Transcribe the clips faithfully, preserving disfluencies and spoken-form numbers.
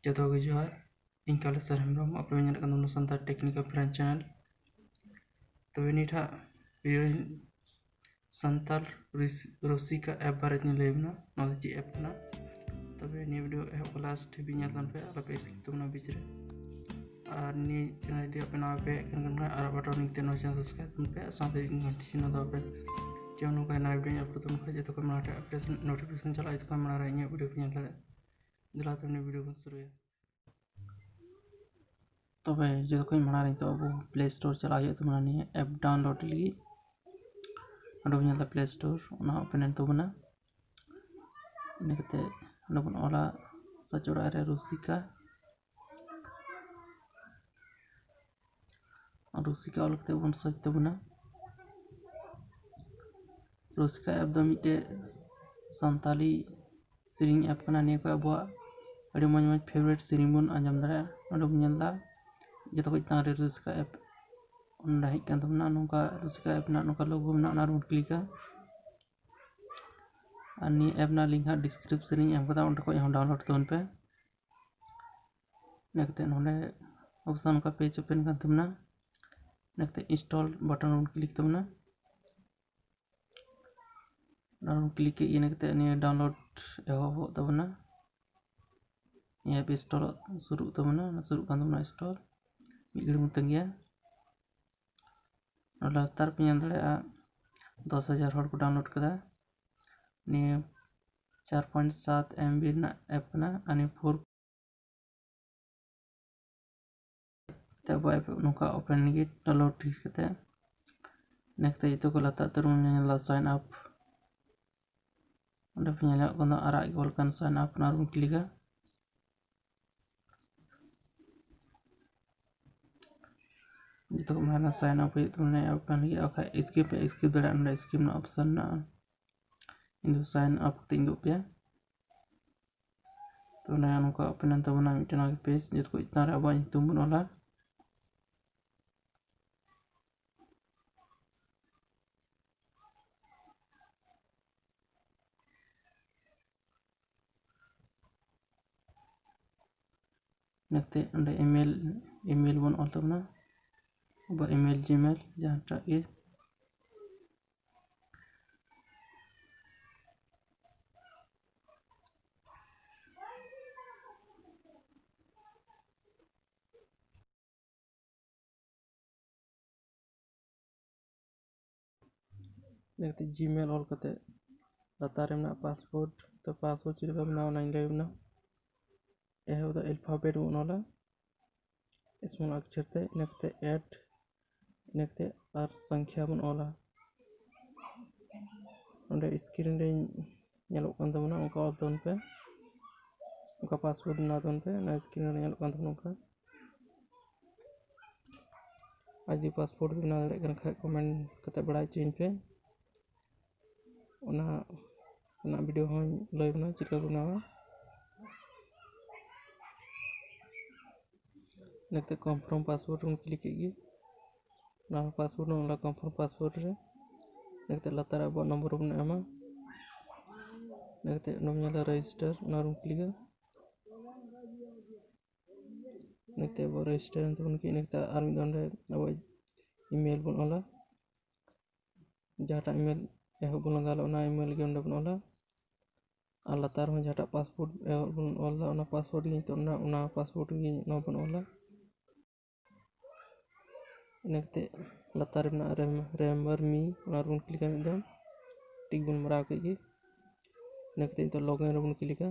ᱡᱚᱛᱚ ᱜᱮ ᱡᱚᱦᱟᱨ᱾ ᱤᱧ ᱠᱟᱞᱮᱥᱚᱨ ᱦᱮᱢᱵᱨᱚᱢ, ᱟᱯᱮ ᱯᱮ ᱧᱮᱞᱮᱫ ᱠᱟᱱ ᱛᱟᱵᱚᱱᱟ ᱥᱟᱱᱛᱟᱲ ᱴᱮᱠᱱᱤᱠᱟᱞ ᱯᱷᱨᱮᱱᱰ ᱪᱮᱱᱮᱞ᱾ ᱛᱚᱵᱮ ᱱᱤᱛ ᱦᱟᱸᱜ ᱵᱷᱤᱰᱤᱭᱳ ᱥᱟᱱᱛᱟᱲ ᱨᱩᱥ-, ᱨᱩᱥᱤᱠᱟ ᱮᱯ ᱵᱟᱨᱮ ᱛᱤᱧ ᱞᱟᱹᱭ ᱟᱵᱚᱱᱟ, ᱱᱚᱣᱟ ᱫᱚ ᱪᱮᱫ ᱮᱯ ᱠᱟᱱᱟ᱾ ᱛᱚᱵᱮ ᱱᱤᱭᱟᱹ ᱵᱷᱤᱰᱤᱭᱳ ᱮᱦᱚᱵ ᱠᱷᱚᱱ ᱞᱟᱥᱴ ᱫᱷᱟᱹᱵᱤᱡ ᱧᱮᱞ ᱛᱟᱵᱚᱱ ᱯᱮ, ᱟᱞᱚ ᱯᱮ skip ᱛᱟᱵᱚᱱᱟ ᱵᱤᱪ ᱨᱮ᱾ ᱟᱨ ᱱᱤᱭᱟᱹ ᱪᱮᱱᱮᱞ ᱡᱩᱫᱤ ᱟᱯᱮ ᱱᱟᱣᱟ ᱯᱮ ᱦᱮᱡ ᱟᱠᱟᱱ ᱠᱷᱟᱱ, ᱟᱨ ᱵᱟᱴᱚᱱ ᱞᱤᱝᱠ ᱛᱮ ᱱᱚᱣᱟ ᱪᱮᱱᱮᱞ ᱥᱟᱵᱥᱠᱨᱟᱭᱤᱵ ᱛᱟᱵᱚᱱ ᱯᱮ, ᱟᱨ ᱥᱟᱶᱛᱮ ᱜᱷᱚᱱᱴᱤ ᱪᱤᱱᱦᱟᱹ ᱫᱚ ᱟᱯᱮ ᱡᱮᱢᱚᱱ ᱱᱚᱝᱠᱟ ᱱᱟᱣᱟ ᱵᱷᱤᱰᱤᱭᱳ ᱟᱯᱞᱳᱰ ᱛᱟᱵᱚᱱ ᱠᱷᱟᱱ ᱡᱚᱛᱚ ᱠᱷᱚᱱ ᱢᱟᱲᱟᱝ ᱨᱮ ᱟᱯᱮ ᱴᱷᱮᱱ ᱱᱳᱴᱤᱯᱷᱤᱠᱮᱥᱚᱱ ᱪᱟᱞᱟᱜᱼᱟ, ᱡᱚᱛᱚ ᱠᱷᱚᱱ ᱢᱟᱲᱟᱝ ᱨᱮ ᱤᱧᱟᱹᱜ ᱵᱷᱤᱰᱤᱭᱳ ᱯᱮ ᱧᱮᱞ ᱫᱟᱲᱮᱭᱟᱜᱼᱟ᱾ ᱫᱮᱞᱟ ᱛᱚᱵᱮ ᱱᱤᱭᱟᱹ ᱵᱷᱤᱰᱤᱭᱳ ᱵᱚᱱ ᱥᱩᱨᱩᱭᱟ᱾ ᱛᱚᱵᱮ ᱡᱚᱛᱚ ᱠᱷᱚᱱ ᱢᱟᱲᱟᱝ ᱨᱮ ᱱᱤᱛᱚᱜ ᱟᱵᱚ ᱯᱞᱮ ᱥᱴᱳᱨ ᱪᱟᱞᱟᱜ ᱦᱩᱭᱩᱜ ᱛᱟᱵᱚᱱᱟ ᱱᱤᱭᱟᱹ ᱮᱯ ᱰᱟᱣᱩᱱᱞᱳᱰ ᱞᱟᱹᱜᱤᱫ᱾ ᱚᱸᱰᱮ ᱵᱚᱱ ᱧᱮᱞ ᱮᱫᱟ ᱯᱞᱮ ᱥᱴᱳᱨ, ᱚᱱᱟ ᱳᱯᱮᱱ ᱮᱱ ᱛᱟᱵᱚᱱᱟ᱾ ᱤᱱᱟᱹ ᱠᱟᱛᱮ ᱚᱸᱰᱮ ᱵᱚᱱ ᱚᱞᱟ ᱥᱟᱪ ᱚᱲᱟᱜ ᱨᱮ ᱨᱩᱥᱤᱠᱟ᱾ ᱨᱩᱥᱤᱠᱟ ᱚᱞ ᱠᱟᱛᱮ ᱵᱚᱱ ᱥᱟᱨᱪ ᱛᱟᱵᱚᱱᱟ᱾ ᱨᱩᱥᱤᱠᱟ ᱮᱯ ᱫᱚ ᱢᱤᱫᱴᱮᱡ ᱥᱟᱱᱛᱟᱞᱤ ᱥᱮᱨᱮᱧ ᱮᱯ ᱠᱟᱱᱟ᱾ ᱱᱤᱭᱟᱹ ᱠᱚ ᱟᱵᱚᱣᱟᱜ ᱟᱹᱰᱤ ᱢᱚᱡᱽ ᱢᱚᱡᱽ ᱯᱷᱮᱵᱟᱨᱮᱴ ᱥᱮᱨᱮᱧ ᱵᱚᱱ ᱟᱸᱡᱚᱢ ᱫᱟᱲᱮᱭᱟᱜᱼᱟ᱾ ᱚᱸᱰᱮ ᱵᱚᱱ ᱧᱮᱞ ᱮᱫᱟ ᱡᱚᱛᱚ ᱠᱷᱚᱱ ᱪᱮᱛᱟᱱ ᱨᱮ ᱨᱩᱥᱤᱠᱟ ᱮᱯ ᱚᱸᱰᱮ ᱦᱮᱡ ᱠᱟᱱ ᱛᱟᱵᱚᱱᱟ᱾ ᱱᱚᱝᱠᱟ ᱨᱩᱥᱤᱠᱟ ᱮᱯ ᱨᱮᱱᱟᱜ ᱱᱚᱝᱠᱟ ᱞᱳᱜᱳ ᱢᱮᱱᱟᱜᱼᱟ, ᱚᱱᱟ ᱨᱮᱵᱚᱱ ᱠᱞᱤᱠᱟ᱾ ᱟᱨ ᱱᱤᱭᱟᱹ ᱮᱯ ᱨᱮᱱᱟᱜ ᱞᱤᱝᱠ ᱦᱟᱸᱜ ᱰᱤᱥᱠᱨᱤᱯᱥᱚᱱ ᱨᱤᱧ ᱮᱢ ᱠᱟᱫᱟ, ᱚᱸᱰᱮ ᱠᱷᱚᱱ ᱦᱚᱸ ᱰᱟᱣᱩᱱᱞᱳᱰ ᱛᱟᱵᱚᱱ ᱯᱮ᱾ ᱤᱱᱟᱹ ᱠᱟᱛᱮ ᱱᱚᱰᱮ ᱚᱯᱥᱚᱱ ᱚᱱᱠᱟ ᱯᱮᱡᱽ ᱳᱯᱮᱱ ᱠᱟᱱ ᱛᱟᱵᱚᱱᱟ᱾ ᱤᱱᱟᱹ ᱠᱟᱛᱮ ᱤᱱᱥᱴᱚᱞ ᱵᱟᱴᱚᱱ ᱵᱚᱱ ᱠᱞᱤᱠ ᱛᱟᱵᱚᱱᱟ᱾ ᱚᱱᱟ ᱵᱚᱱ ᱠᱞᱤᱠ ᱠᱮᱫ ᱜᱮ, ᱤᱱᱟᱹ ᱠᱟᱛᱮ ᱱᱤᱭᱟᱹ ᱰᱟᱣᱩᱱᱞᱳᱰ ᱮᱦᱚᱵᱚᱜ ᱛᱟᱵᱚᱱᱟ᱾ ᱱᱤᱭᱟᱹ ᱮᱯ ᱤᱱᱥᱴᱚᱞ ᱥᱩᱨᱩᱜ ᱛᱟᱵᱚᱱᱟ, ᱚᱱᱟ ᱥᱩᱨᱩᱜ ᱠᱟᱱ ᱛᱟᱵᱚᱱᱟ ᱤᱱᱥᱴᱚᱞ᱾ ᱢᱤᱫ ᱜᱷᱟᱹᱲᱤᱡ ᱵᱚᱱ ᱛᱟᱺᱜᱤᱭᱟ᱾ ᱱᱚᱰᱮ ᱞᱟᱛᱟᱨ ᱯᱮ ᱧᱮᱞ ᱫᱟᱲᱮᱭᱟᱜᱼᱟ, ᱫᱚᱥ ᱦᱟᱡᱟᱨ ᱦᱚᱲ ᱠᱚ ᱰᱟᱣᱩᱱᱞᱳᱰ ᱠᱟᱫᱟ᱾ ᱱᱤᱭᱟᱹ ᱪᱟᱨ ᱯᱚᱭᱮᱱᱴ ᱥᱟᱛ ᱮᱢ ᱵᱤ ᱨᱮᱱᱟᱜ ᱮᱯ ᱠᱟᱱᱟ᱾ ᱟᱨ ᱱᱤᱭᱟᱹ ᱯᱷᱳᱨ ᱛᱮ ᱟᱵᱚ ᱮᱯ ᱱᱚᱝᱠᱟ ᱳᱯᱮᱱ ᱞᱟᱹᱜᱤᱫ ᱰᱟᱣᱩᱱᱞᱳᱰ ᱴᱷᱤᱠ ᱠᱟᱛᱮ, ᱱᱮᱠᱥᱴ ᱛᱮ ᱡᱚᱛᱚ ᱠᱚ ᱞᱟᱛᱟᱨ ᱩᱛᱟᱹᱨ ᱵᱚᱱ ᱧᱮᱞᱟ ᱥᱟᱭᱤᱱ ᱟᱯ᱾ ᱚᱸᱰᱮ ᱯᱮ ᱧᱮᱞ ᱧᱟᱢᱚᱜ ᱠᱟᱱᱟ ᱟᱨᱟᱜ ᱜᱮ ᱚᱞ ᱠᱟᱱ ᱥᱟᱭᱤᱱ ᱟᱯ, ᱚᱱᱟ ᱨᱮᱵᱚᱱ ᱠᱞᱤᱠᱟ᱾ ᱡᱚᱛᱚ ᱠᱚ ᱢᱮᱱᱟ ᱥᱟᱭᱤᱱ ᱟᱯ ᱦᱩᱭᱩᱜ ᱛᱟᱵᱚᱱᱟ ᱮᱯ ᱳᱯᱮᱱ ᱞᱟᱹᱜᱤᱫ, ᱵᱟᱠᱷᱟᱡ ᱥᱠᱤᱯ ᱯᱮ ᱥᱠᱤᱯ ᱫᱟᱲᱮᱭᱟᱜᱼᱟ, ᱱᱚᱰᱮ ᱥᱠᱤᱯ ᱨᱮᱱᱟᱜ ᱚᱯᱥᱮᱱ ᱢᱮᱱᱟᱜᱼᱟ᱾ ᱤᱧ ᱫᱚ ᱥᱟᱭᱤᱱ ᱟᱯ ᱠᱟᱛᱮ ᱤᱧ ᱩᱫᱩᱜ ᱟᱯᱮᱭᱟ᱾ ᱛᱚ ᱱᱚᱰᱮ ᱱᱚᱝᱠᱟ ᱳᱯᱮᱱ ᱮᱱ ᱛᱟᱵᱚᱱᱟ ᱢᱤᱫᱴᱮᱱ ᱱᱚᱣᱟ ᱯᱮᱡᱽ, ᱡᱚᱛᱚ ᱠᱷᱚᱱ ᱪᱮᱛᱟᱱ ᱨᱮ ᱟᱵᱚᱣᱟᱜ ᱧᱩᱛᱩᱢ ᱵᱚᱱ ᱚᱞᱟ᱾ ᱤᱱᱟᱹ ᱠᱟᱛᱮ ᱚᱸᱰᱮ email, email ᱵᱚᱱ ᱚᱞ ᱛᱟᱵᱚᱱᱟ, ᱟᱵᱚᱣᱟᱜ email, Gmail ᱡᱟᱦᱟᱸᱴᱟᱜ ᱜᱮ᱾ ᱤᱱᱟᱹ ᱠᱟᱛᱮ Gmail ᱚᱞ ᱠᱟᱛᱮ ᱞᱟᱛᱟᱨ ᱨᱮ ᱢᱮᱱᱟᱜᱼᱟ password᱾ ᱛᱚ password ᱪᱮᱫ ᱞᱮᱠᱟ ᱵᱮᱱᱟᱣᱟ ᱚᱱᱟᱧ ᱞᱟᱹᱭ ᱟᱵᱚᱱᱟ᱾ ᱮᱦᱚᱵ ᱫᱚ alphabet ᱵᱚᱱ ᱚᱞᱟ small ᱚᱠᱠᱷᱚᱨ ᱛᱮ, ᱤᱱᱟᱹ ᱠᱟᱛᱮ at, ᱤᱱᱟᱹ ᱠᱟᱛᱮ ᱟᱨ ᱥᱚᱝᱠᱷᱭᱟ ᱵᱚᱱ ᱚᱞᱟ᱾ ᱱᱚᱸᱰᱮ screen ᱨᱮ ᱧᱮᱞᱚᱜ ᱠᱟᱱ ᱛᱟᱵᱚᱱᱟ, ᱚᱱᱠᱟ ᱚᱞ ᱛᱟᱵᱚᱱ ᱯᱮ, ᱚᱱᱠᱟ password ᱵᱮᱱᱟᱣ ᱛᱟᱵᱚᱱ ᱯᱮ᱾ ᱚᱱᱟ screen ᱨᱮ ᱧᱮᱞᱚᱜ ᱠᱟᱱ ᱛᱟᱵᱚᱱᱟ ᱚᱱᱠᱟ᱾ ᱟᱨ ᱡᱩᱫᱤ password ᱵᱮᱱᱟᱣ ᱫᱟᱲᱮᱭᱟᱜ ᱠᱟᱱ ᱠᱷᱟᱡ comment ᱠᱟᱛᱮ ᱵᱟᱲᱟᱭ ᱦᱚᱪᱚᱧ ᱯᱮ᱾ ᱚᱱᱟ ᱨᱮᱱᱟᱜ video ᱦᱚᱸᱧ ᱞᱟᱹᱭ ᱟᱵᱚᱱᱟ ᱪᱮᱫ ᱞᱮᱠᱟ ᱠᱚ ᱵᱮᱱᱟᱣᱟ᱾ ᱤᱱᱟᱹ ᱠᱟᱛᱮ confirm password ᱵᱚᱱ click ᱠᱮᱫ ᱜᱮ᱾ ᱚᱱᱟ password ᱦᱚᱸ ᱚᱱᱟ confirm password ᱨᱮ᱾ ᱤᱱᱟᱹ ᱠᱟᱛᱮ ᱞᱟᱛᱟᱨ ᱨᱮ ᱟᱵᱚᱣᱟᱜ number ᱵᱚᱱ ᱮᱢᱟ᱾ ᱤᱱᱟᱹ ᱠᱟᱛᱮ ᱚᱱᱟ ᱵᱚᱱ ᱧᱮᱞᱟ register, ᱚᱱᱟ ᱨᱮᱵᱚᱱ click ᱟ᱾ ᱤᱱᱟᱹ ᱠᱟᱛᱮ ᱟᱵᱚ register ᱮᱱ ᱛᱟᱵᱚᱱ ᱜᱮ᱾ ᱤᱱᱟᱹ ᱠᱟᱛᱮ ᱟᱨ ᱢᱤᱫ ᱫᱷᱟᱣ ᱚᱸᱰᱮ ᱟᱵᱚ email ᱵᱚᱱ ᱚᱞᱟ, ᱡᱟᱦᱟᱸᱴᱟᱜ email ᱮᱦᱚᱵ ᱵᱚᱱ ᱞᱟᱜᱟᱣ ᱞᱮᱫ, ᱚᱱᱟ email ᱜᱮ ᱚᱸᱰᱮ ᱵᱚᱱ ᱚᱞᱟ᱾ ᱟᱨ ᱞᱟᱛᱟᱨ ᱦᱚᱸ ᱡᱟᱦᱟᱸᱴᱟᱜ password ᱮᱦᱚᱵ ᱵᱚᱱ ᱚᱞ ᱞᱮᱫᱟ, ᱚᱱᱟ password ᱜᱮ ᱱᱤᱛᱚᱜ ᱚᱱᱟ, ᱚᱱᱟ password ᱜᱮ ᱱᱚᱣᱟ ᱵᱚᱱ ᱚᱞᱟ᱾ ᱤᱱᱟᱹ ᱠᱟᱛᱮ ᱞᱟᱛᱟᱨ ᱨᱮ ᱢᱮᱱᱟᱜᱼᱟ rem-, remember me, ᱚᱱᱟ ᱨᱮᱵᱚᱱ click ᱟ ᱢᱤᱫ ᱫᱚᱢ, tick ᱵᱚᱱ ᱢᱟᱨᱟᱣ ᱠᱮᱫ ᱜᱮ᱾ ᱤᱱᱟᱹ ᱠᱟᱛᱮ ᱱᱤᱛᱚᱜ login ᱨᱮᱵᱚᱱ click ᱟ᱾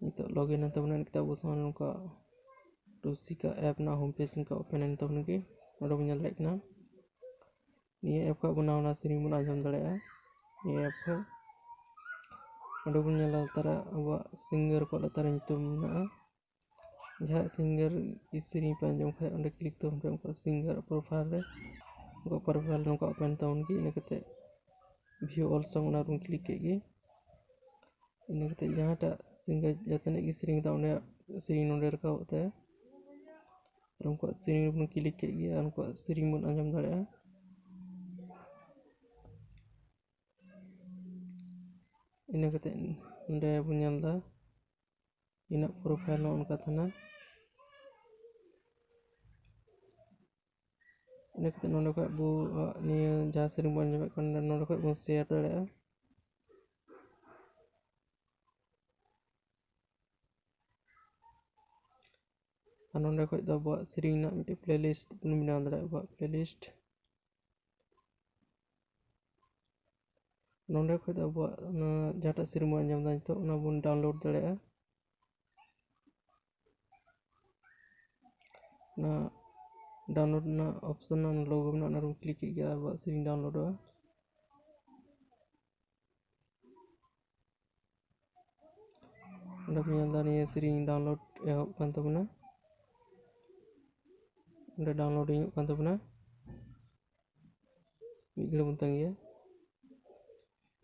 ᱱᱤᱛᱚᱜ login ᱮᱱ ᱛᱟᱵᱚᱱᱟ᱾ ᱱᱤᱛᱚᱜ ᱟᱵᱚ ᱥᱟᱢᱟᱝ ᱨᱮ ᱱᱚᱝᱠᱟ ᱨᱩᱥᱤᱠᱟ app ᱨᱮᱱᱟᱜ home page ᱱᱚᱝᱠᱟ open ᱮᱱ ᱛᱟᱵᱚᱱ ᱜᱮ᱾ ᱱᱚᱰᱮ ᱵᱚᱱ ᱧᱮᱞ ᱫᱟᱲᱮᱭᱟᱜ ᱠᱟᱱᱟ, ᱱᱤᱭᱟᱹ app ᱠᱷᱚᱱ ᱟᱵᱚ ᱱᱟᱣᱟ ᱱᱟᱣᱟ ᱥᱮᱨᱮᱧ ᱵᱚᱱ ᱟᱸᱡᱚᱢ ᱫᱟᱲᱮᱭᱟᱜᱼᱟ᱾ ᱱᱤᱭᱟᱹ app ᱠᱷᱚᱱ ᱚᱸᱰᱮ ᱵᱚᱱ ᱧᱮᱞᱟ ᱞᱟᱛᱟᱨ ᱨᱮ ᱟᱵᱚᱣᱟᱜ singer ᱠᱚᱣᱟᱜ ᱞᱟᱛᱟᱨ ᱨᱮ ᱧᱩᱛᱩᱢ ᱢᱮᱱᱟᱜᱼᱟ᱾ ᱡᱟᱦᱟᱸᱭ singer ᱜᱮ ᱥᱮᱨᱮᱧ ᱯᱮ ᱟᱸᱡᱚᱢ ᱠᱷᱟᱡ, ᱚᱸᱰᱮ click ᱛᱟᱵᱚᱱ ᱯᱮ ᱩᱱᱠᱩᱣᱟᱜ singer profile ᱨᱮ, ᱩᱱᱠᱩᱣᱟᱜ profile ᱱᱚᱝᱠᱟ open ᱛᱟᱵᱚᱱ ᱜᱮ᱾ ᱤᱱᱟᱹ ᱠᱟᱛᱮ view all song, ᱚᱱᱟ ᱨᱮᱵᱚᱱ click ᱠᱮᱫ ᱜᱮ᱾ ᱤᱱᱟᱹ ᱠᱟᱛᱮ ᱡᱟᱦᱟᱸᱴᱟᱜ singer ᱡᱟᱦᱟᱸ ᱛᱤᱱᱟᱹᱜ ᱜᱮ ᱥᱮᱨᱮᱧ ᱠᱟᱫᱟ, ᱚᱸᱰᱮ ᱥᱮᱨᱮᱧ ᱱᱚᱸᱰᱮ ᱨᱟᱠᱟᱵᱚᱜ ᱛᱟᱭᱟ᱾ ᱟᱨ ᱩᱱᱠᱩᱣᱟᱜ ᱥᱮᱨᱮᱧ ᱨᱮᱵᱚᱱ click ᱠᱮᱫ ᱜᱮ ᱟᱨ ᱩᱱᱠᱩᱣᱟᱜ ᱥᱮᱨᱮᱧ ᱵᱚᱱ ᱟᱸᱡᱚᱢ ᱫᱟᱲᱮᱭᱟᱜᱼᱟ᱾ ᱤᱱᱟᱹ ᱠᱟᱛᱮ ᱱᱚᱸᱰᱮ ᱵᱚᱱ ᱧᱮᱞ ᱮᱫᱟ ᱤᱧᱟᱹᱜ profile ᱦᱚᱸ ᱚᱱᱠᱟ ᱛᱟᱦᱮᱱᱟ᱾ ᱤᱱᱟᱹ ᱠᱟᱛᱮ ᱱᱚᱰᱮ ᱠᱷᱚᱡ ᱟᱵᱚ, ᱟᱜ, ᱱᱤᱭᱟᱹ ᱡᱟᱦᱟᱸ ᱥᱮᱨᱮᱧ ᱵᱚᱱ ᱟᱸᱡᱚᱢᱮᱫ ᱠᱟᱱ, ᱱᱚᱰᱮ ᱠᱷᱚᱡ ᱵᱚᱱ share ᱫᱟᱲᱮᱭᱟᱜᱼᱟ᱾ ᱟᱨ ᱱᱚᱰᱮ ᱠᱷᱚᱡ ᱫᱚ ᱟᱵᱚᱣᱟᱜ ᱥᱮᱨᱮᱧ ᱨᱮᱱᱟᱜ ᱢᱤᱫᱴᱮᱡ playlist ᱵᱚᱱ ᱵᱮᱱᱟᱣ ᱫᱟᱲᱮᱭᱟᱜᱼᱟ, ᱟᱵᱚᱣᱟᱜ playlist᱾ ᱱᱚᱰᱮ ᱠᱷᱚᱡ ᱫᱚ ᱟᱵᱚᱣᱟᱜ ᱚᱱᱟ ᱡᱟᱦᱟᱸᱴᱟᱜ ᱥᱮᱨᱮᱧ ᱵᱚᱱ ᱟᱸᱡᱚᱢ ᱮᱫᱟ ᱱᱤᱛᱚᱜ, ᱚᱱᱟ ᱵᱚᱱ download ᱫᱟᱲᱮᱭᱟᱜᱼᱟ᱾ ᱚᱱᱟ download ᱨᱮᱱᱟᱜ option ᱨᱮᱱᱟᱜ logo ᱢᱮᱱᱟᱜᱼᱟ, ᱚᱱᱟ ᱨᱮᱵᱚᱱ click ᱠᱮᱫ ᱜᱮ, ᱟᱵᱚᱣᱟᱜ ᱥᱮᱨᱮᱧ downloadᱚᱜᱼᱟ᱾ ᱚᱸᱰᱮ ᱵᱚᱱ ᱧᱮᱞ ᱮᱫᱟ ᱱᱤᱭᱟᱹ ᱥᱮᱨᱮᱧ download ᱮᱦᱚᱵ ᱠᱟᱱ ᱛᱟᱵᱚᱱᱟ᱾ ᱚᱸᱰᱮ downloading ᱦᱩᱭᱩᱜ ᱠᱟᱱ ᱛᱟᱵᱚᱱᱟ᱾ ᱢᱤᱫ ᱜᱷᱟᱹᱲᱤᱡ ᱵᱚᱱ ᱛᱟᱺᱜᱤᱭᱟ᱾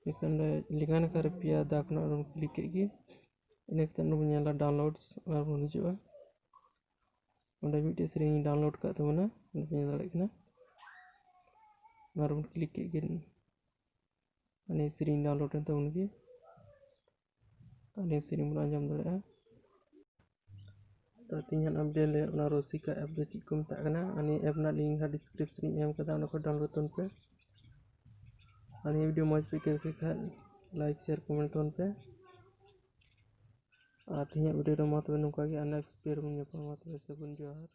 ᱤᱱᱟᱹ ᱠᱟᱛᱮ ᱚᱸᱰᱮ ᱞᱮᱸᱜᱟ ᱱᱟᱠᱷᱟ ᱨᱮ ᱯᱮᱭᱟ ᱫᱟᱜᱽ ᱢᱮᱱᱟᱜᱼᱟ, ᱚᱸᱰᱮ ᱵᱚᱱ click ᱠᱮᱫ ᱜᱮ᱾ ᱤᱱᱟᱹ ᱠᱟᱛᱮ ᱚᱸᱰᱮ ᱵᱚᱱ ᱧᱮᱞᱟ downloads, ᱚᱱᱟ ᱨᱮᱵᱚᱱ ᱦᱤᱡᱩᱜᱼᱟ᱾ ᱚᱸᱰᱮ ᱢᱤᱫᱴᱮᱡ ᱥᱮᱨᱮᱧ download ᱠᱟᱜ ᱛᱟᱵᱚᱱᱟ, ᱚᱸᱰᱮ ᱯᱮ ᱧᱮᱞ ᱫᱟᱲᱮᱭᱟᱜ ᱠᱟᱱᱟ᱾ ᱚᱱᱟ ᱨᱮᱵᱚᱱ click ᱠᱮᱫ ᱜᱮ᱾ ᱟᱨ ᱱᱤᱭᱟᱹ ᱥᱮᱨᱮᱧ download ᱮᱱ ᱛᱟᱵᱚᱱ ᱜᱮ᱾ ᱟᱨ ᱱᱤᱭᱟᱹ ᱥᱮᱨᱮᱧ ᱵᱚᱱ ᱟᱸᱡᱚᱢ ᱫᱟᱲᱮᱭᱟᱜᱼᱟ᱾ ᱛᱚ ᱛᱮᱦᱮᱧᱟᱜ update ᱞᱮ ᱚᱱᱟ ᱨᱚᱥᱤᱠᱟ app ᱫᱚ ᱪᱮᱫ ᱠᱚ ᱢᱮᱛᱟᱜ ᱠᱟᱱᱟ, ᱟᱨ ᱱᱤᱭᱟᱹ app ᱨᱮᱱᱟᱜ link ᱦᱟᱸᱜ description ᱤᱧ ᱮᱢ ᱠᱟᱫᱟ, ᱚᱸᱰᱮ ᱠᱷᱚᱱ download ᱛᱟᱵᱚᱱ ᱯᱮ᱾ ᱟᱨ ᱱᱤᱭᱟᱹ video ᱢᱚᱡᱽ ᱯᱮ ᱟᱹᱭᱠᱟᱹᱣ ᱠᱮᱫ ᱠᱷᱟᱡ like, share, comment ᱛᱟᱵᱚᱱ ᱯᱮ᱾ ᱟᱨ ᱛᱮᱦᱮᱧᱟᱜ video ᱫᱚ ᱢᱟ ᱛᱚᱵᱮ ᱱᱚᱝᱠᱟ ᱜᱮ, ᱟᱨ next video ᱨᱮᱵᱚᱱ ᱧᱟᱯᱟᱢᱟ᱾ ᱢᱟ ᱛᱚᱵᱮ ᱥᱟᱹᱜᱩᱱ ᱡᱚᱦᱟᱨ᱾